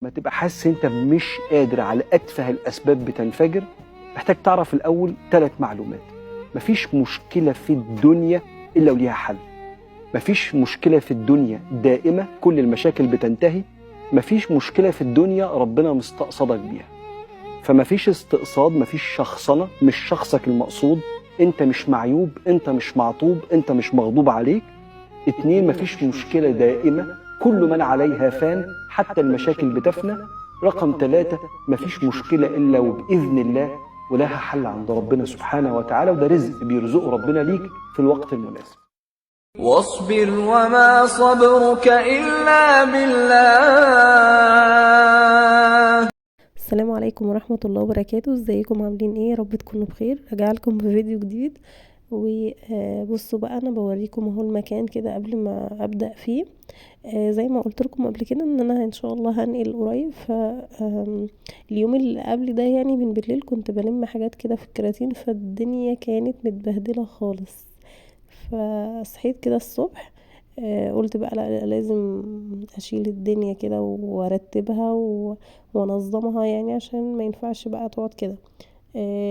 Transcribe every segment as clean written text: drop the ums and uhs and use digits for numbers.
ما تبقى حاسس انت مش قادر على اتفه الاسباب بتنفجر، محتاج تعرف الاول 3 معلومات. مفيش مشكلة في الدنيا الا وليها حل. مفيش مشكلة في الدنيا دائمة، كل المشاكل بتنتهي. مفيش مشكلة في الدنيا ربنا مستقصدك بيها. فمفيش استقصاد، مفيش شخصنه، مش شخصك المقصود، انت مش معيوب، انت مش معطوب، انت مش مغضوب عليك. 2، مفيش مشكلة دائمة، كل من عليها فان، حتى المشاكل بتفنى. رقم 3، مفيش مشكلة إلا وبإذن الله ولها حل عند ربنا سبحانه وتعالى، وده رزق بيرزقه ربنا ليك في الوقت المناسب. واصبر وما صبرك إلا بالله. السلام عليكم ورحمة الله وبركاته. ازيكم عاملين ايه؟ يا رب تكونوا بخير. راجعه لكم بفيديو جديد. وبصوا بقى، انا بوريكم اهو المكان كده قبل ما ابدا فيه. زي ما قلت لكم قبل كده ان انا ان شاء الله هنقل قريب، ف اليوم اللي قبل ده يعني من بالليل كنت بلم حاجات كده في الكراتين، فالدنيا كانت متبهدله خالص. فصحيت كده الصبح، قلت بقى لا، لازم اشيل الدنيا كده وارتبها وانظمها يعني، عشان ما ينفعش بقى تقعد كده.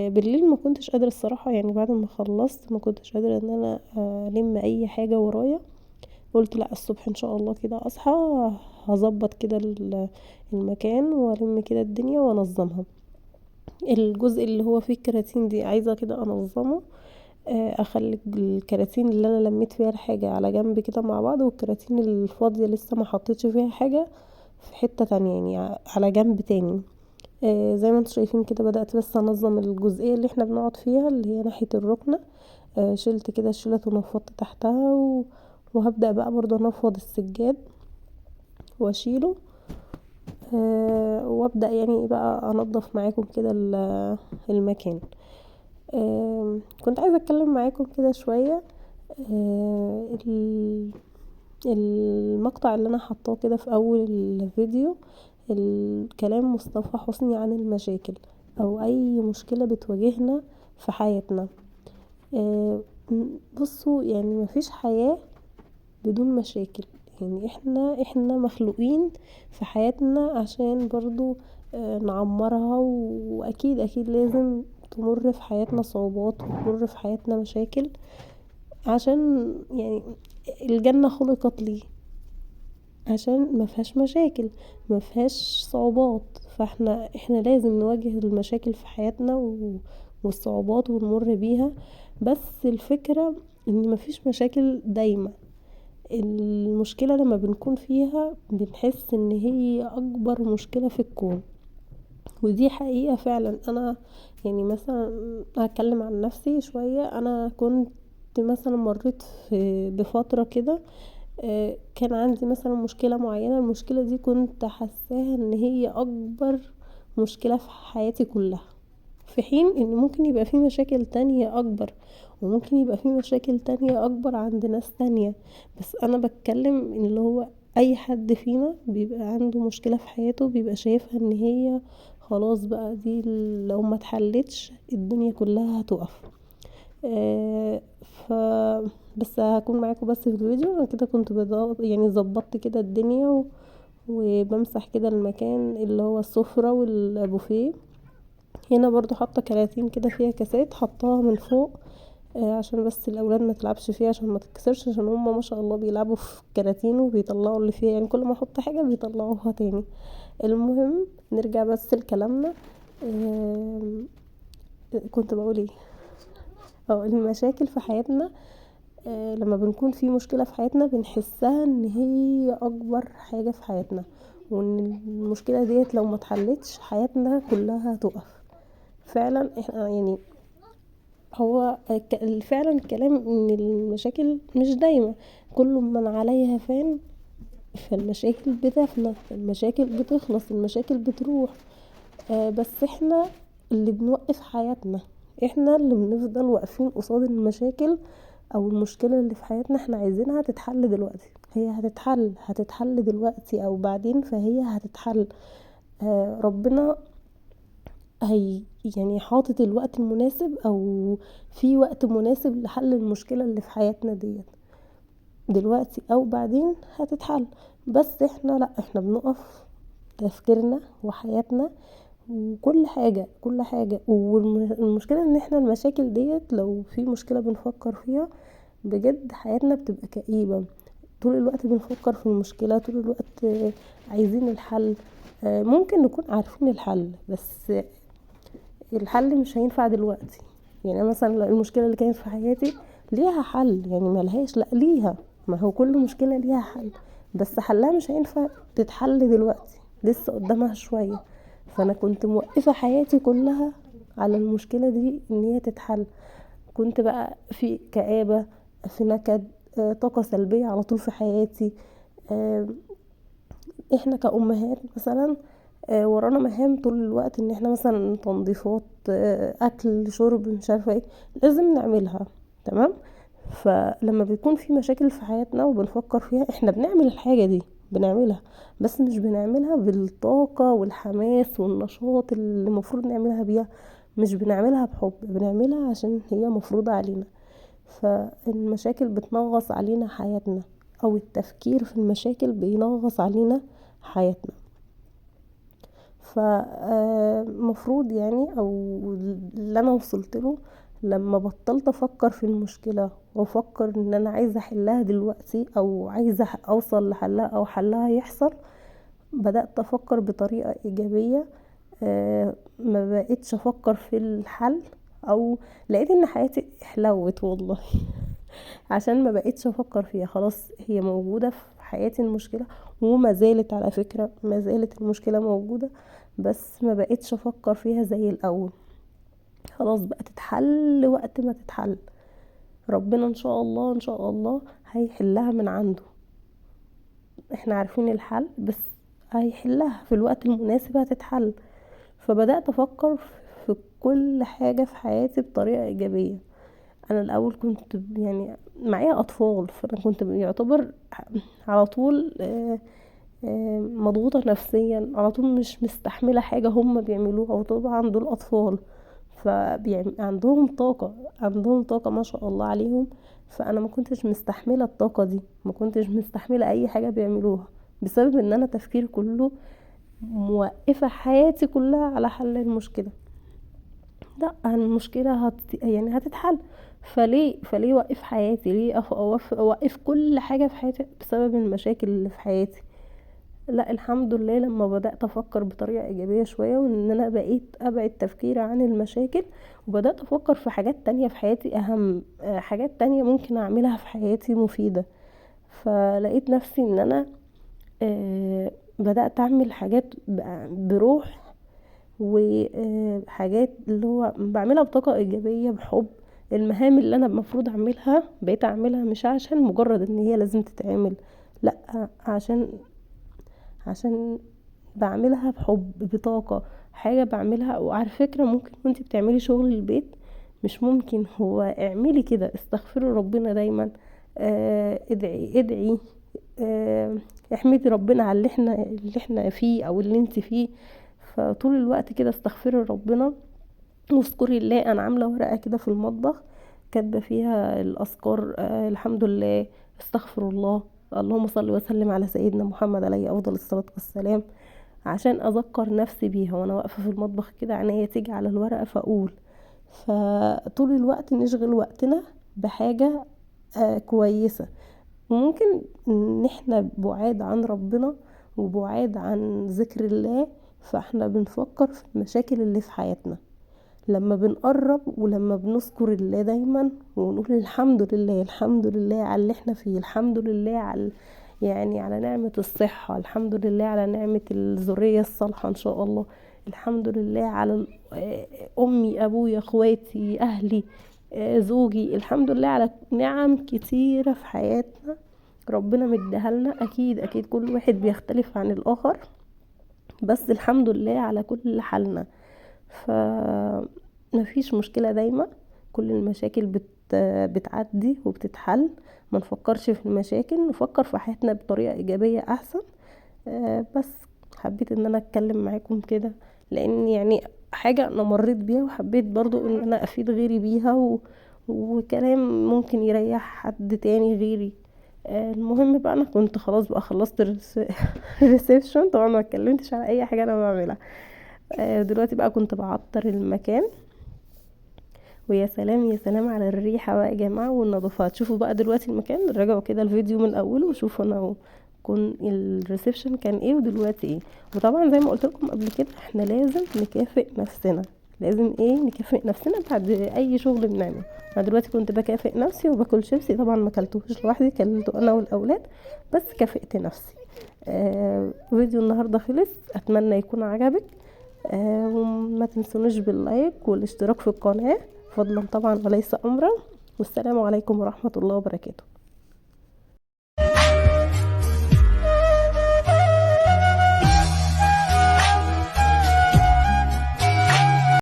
بالليل ما كنتش قادرة الصراحة، يعني بعد ما خلصت ما كنتش قادرة ان انا الم اي حاجة ورايا. قلت لا، الصبح ان شاء الله كده اصحى هظبط كده المكان والم كده الدنيا وانظمها. الجزء اللي هو فيه الكراتين دي عايزة كده انظمة، اخلي الكراتين اللي انا لميت فيها الحاجة على جنب كده مع بعض، والكراتين الفاضية لسه ما حطيتش فيها حاجة في حتة تانية، يعني على جنب تاني. زي ما انتم شايفين كده بدأت بس انظم الجزئية اللي احنا بنقعد فيها اللي هي ناحية الركنة. شلت كده الشلت ونفضت تحتها، وهبدأ بقى برضو انفض السجاد واشيله، وابدأ يعني بقى انظف معاكم كده المكان. كنت عايزة اتكلم معاكم كده شوية. المقطع اللي انا حطاه كده في اول الفيديو، الكلام مصطفى حسني عن المشاكل او اي مشكلة بتواجهنا في حياتنا. بصوا، يعني مفيش حياة بدون مشاكل، يعني احنا مخلوقين في حياتنا عشان برضو نعمرها، واكيد اكيد لازم تمر في حياتنا صعوبات وتمر في حياتنا مشاكل، عشان يعني الجنة خلقت ليه؟ عشان ما فيهاش مشاكل، ما فيهاش صعوبات. فاحنا لازم نواجه المشاكل في حياتنا والصعوبات ونمر بيها. بس الفكرة ان ما فيش مشاكل دايما. المشكلة لما بنكون فيها بنحس ان هي اكبر مشكلة في الكون، ودي حقيقة فعلا. انا يعني مثلا هتكلم عن نفسي شوية. انا كنت مثلا مريت بفترة كده، كان عندي مثلا مشكلة معينة. المشكلة دي كنت حاساها ان هي اكبر مشكلة في حياتي كلها، في حين ان ممكن يبقى في مشاكل تانية اكبر، وممكن يبقى في مشاكل تانية اكبر عند ناس تانية. بس انا بتكلم اللي هو اي حد فينا بيبقى عنده مشكلة في حياته بيبقى شايفها ان هي خلاص بقى دي لو ما اتحلتش الدنيا كلها هتقف. بس هكون معاكم بس في الفيديو. انا كده كنت يعني ظبطت كده الدنيا وبمسح كده المكان اللي هو السفرة والبوفيه. هنا برضو حاطة كراتين كده فيها كاسات، حطاها من فوق، عشان بس الاولاد ما تلعبش فيها، عشان ما تتكسرش، عشان هم ما شاء الله بيلعبوا في الكراتين وبيطلعوا اللي فيها، يعني كل ما احط حاجة بيطلعوها تاني. المهم نرجع بس لكلامنا. كنت بقول ايه؟ المشاكل في حياتنا، لما بنكون في مشكلة في حياتنا بنحسها ان هي اكبر حاجة في حياتنا، وان المشكلة ديت لو ما اتحلتش حياتنا كلها هتقف. فعلا احنا يعني هو فعلا الكلام ان المشاكل مش دايما، كل من عليها فان، فالمشاكل بتفنى، المشاكل بتخلص، المشاكل بتروح. بس احنا اللي بنوقف حياتنا، احنا اللي بنفضل واقفين قصاد المشاكل او المشكلة اللي في حياتنا احنا عايزينها تتحل دلوقتي. هي هتتحل دلوقتي او بعدين، فهي هتتحل. ربنا هي يعني حاطط الوقت المناسب، او في وقت مناسب لحل المشكلة اللي في حياتنا ديت دلوقتي او بعدين هتتحل. بس احنا لا، احنا بنقف تفكيرنا وحياتنا وكل حاجة، كل حاجة. والمشكلة ان احنا المشاكل ديت لو في مشكلة بنفكر فيها بجد حياتنا بتبقى كئيبة، طول الوقت بنفكر في المشكلة، طول الوقت عايزين الحل. ممكن نكون عارفين الحل بس الحل مش هينفع دلوقتي. يعني مثلا المشكلة اللي كانت في حياتي ليها حل، يعني ملهاش، لا ليها، ما هو كل مشكلة ليها حل، بس حلها مش هينفع تتحل دلوقتي، لسه قدامها شوية. فأنا كنت موقفة حياتي كلها على المشكلة دي إن هي تتحل. كنت بقى في كآبة، في نكد، طاقة سلبية على طول في حياتي. احنا كأمهات مثلا ورانا مهام طول الوقت، ان احنا مثلا تنظيفات، اكل، شرب، مش عارفة ايه، لازم نعملها، تمام. فلما بيكون في مشاكل في حياتنا وبنفكر فيها احنا بنعمل الحاجة دي، بنعملها، بس مش بنعملها بالطاقة والحماس والنشاط اللي المفروض نعملها بيها، مش بنعملها بحب، بنعملها عشان هي مفروضة علينا. فالمشاكل بتنغص علينا حياتنا، او التفكير في المشاكل بينغص علينا حياتنا. فمفروض يعني، او اللي انا وصلت له لما بطلت افكر في المشكلة وافكر ان انا عايزة احلها دلوقتي او عايزة اوصل لحلها او حلها يحصل، بدأت افكر بطريقة ايجابية. ما بقيتش افكر في الحل، او لقيت ان حياتي حلوت والله عشان ما بقيتش افكر فيها، خلاص هي موجودة في حياتي المشكلة، وما زالت على فكرة، ما زالت المشكلة موجودة، بس ما بقيتش افكر فيها زي الاول. خلاص بقى تتحل وقت ما تتحل، ربنا ان شاء الله، ان شاء الله هيحلها من عنده، احنا عارفين الحل بس هيحلها في الوقت المناسب، هتتحل. فبدأت افكر في كل حاجة في حياتي بطريقة ايجابية. انا الاول كنت يعني معايا اطفال، فانا كنت يعتبر على طول مضغوطة نفسيا، على طول مش مستحملة حاجة هم بيعملوها، وطبعا دول اطفال عندهم طاقة، عندهم طاقة ما شاء الله عليهم. فانا ما كنتش مستحملة الطاقة دي، ما كنتش مستحملة اي حاجة بيعملوها، بسبب ان انا تفكيري كله موقفة حياتي كلها على حل المشكلة. لا، المشكلة يعني هتتحل، فليه وقف حياتي؟ ليه اوقف كل حاجة في حياتي بسبب المشاكل اللي في حياتي؟ لا، الحمد لله لما بدأت افكر بطريقة ايجابية شوية، وان انا بقيت ابعد تفكيري عن المشاكل، وبدأت افكر في حاجات تانية في حياتي اهم، حاجات تانية ممكن اعملها في حياتي مفيدة. فلقيت نفسي ان انا بدأت اعمل حاجات بروح، وحاجات اللي هو بعملها بطاقة ايجابية، بحب. المهام اللي انا المفروض اعملها بقيت اعملها مش عشان مجرد ان هي لازم تتعمل، لا، عشان بعملها بحب، بطاقة، حاجة بعملها. وعلى فكرة ممكن وانتي بتعملي شغل البيت، مش ممكن، هو اعملي كده، استغفري ربنا دايما، ادعي، احمدي ربنا على اللي احنا فيه او اللي انت فيه. فطول الوقت كده استغفري ربنا واذكري الله. انا عامله ورقه كده في المطبخ كاتبه فيها الاذكار، الحمد لله، استغفر الله، اللهم صل وسلم على سيدنا محمد عليه افضل الصلاه والسلام، عشان اذكر نفسي بيها وانا واقفه في المطبخ كده، عينيا تيجي على الورقه فاقول. فطول الوقت نشغل وقتنا بحاجه كويسه. وممكن ان احنا بعاد عن ربنا وبعاد عن ذكر الله، فاحنا بنفكر في المشاكل اللي في حياتنا. لما بنقرب ولما بنذكر الله دايما ونقول الحمد لله، الحمد لله على اللي احنا فيه، الحمد لله على على نعمة الصحة، الحمد لله على نعمة الذرية الصالحة ان شاء الله، الحمد لله على امي، ابويا، اخواتي، اهلي، زوجي، الحمد لله على نعم كتيرة في حياتنا ربنا مديها لنا. اكيد اكيد كل واحد بيختلف عن الاخر، بس الحمد لله على كل حالنا. فمفيش مشكلة، دايما كل المشاكل بتعدي وبتتحل. ما نفكرش في المشاكل، نفكر في حياتنا بطريقة ايجابية احسن. بس حبيت ان انا اتكلم معاكم كده، لان حاجة انا مريت بيها، وحبيت برضو ان انا افيد غيري بيها، وكلام ممكن يريح حد تاني غيري. المهم بقى انا كنت خلاص بقى خلصت ال reception، طبعا ما اتكلمتش على اي حاجة انا بعملها. دلوقتي بقى كنت بعطر المكان، ويا سلام يا سلام على الريحة بقى يا جماعة والنظافة. شوفوا بقى دلوقتي المكان، راجعوا كده الفيديو من اوله وشوفوا انا كون ال reception كان ايه ودلوقتي ايه. وطبعا زي ما قلت لكم قبل كده احنا لازم نكافئ نفسنا، لازم ايه نكافئ نفسنا بعد اي شغل بنعمله. انا دلوقتي كنت بكافئ نفسي وباكل شيبسي، طبعا ما كلتوش لوحدي، كلته انا والاولاد، بس كافئت نفسي. فيديو النهارده خلص، اتمنى يكون عجبك، وما تنسونيش بال like والاشتراك في القناة فضلا طبعا وليس امرا. والسلام عليكم ورحمة الله وبركاته.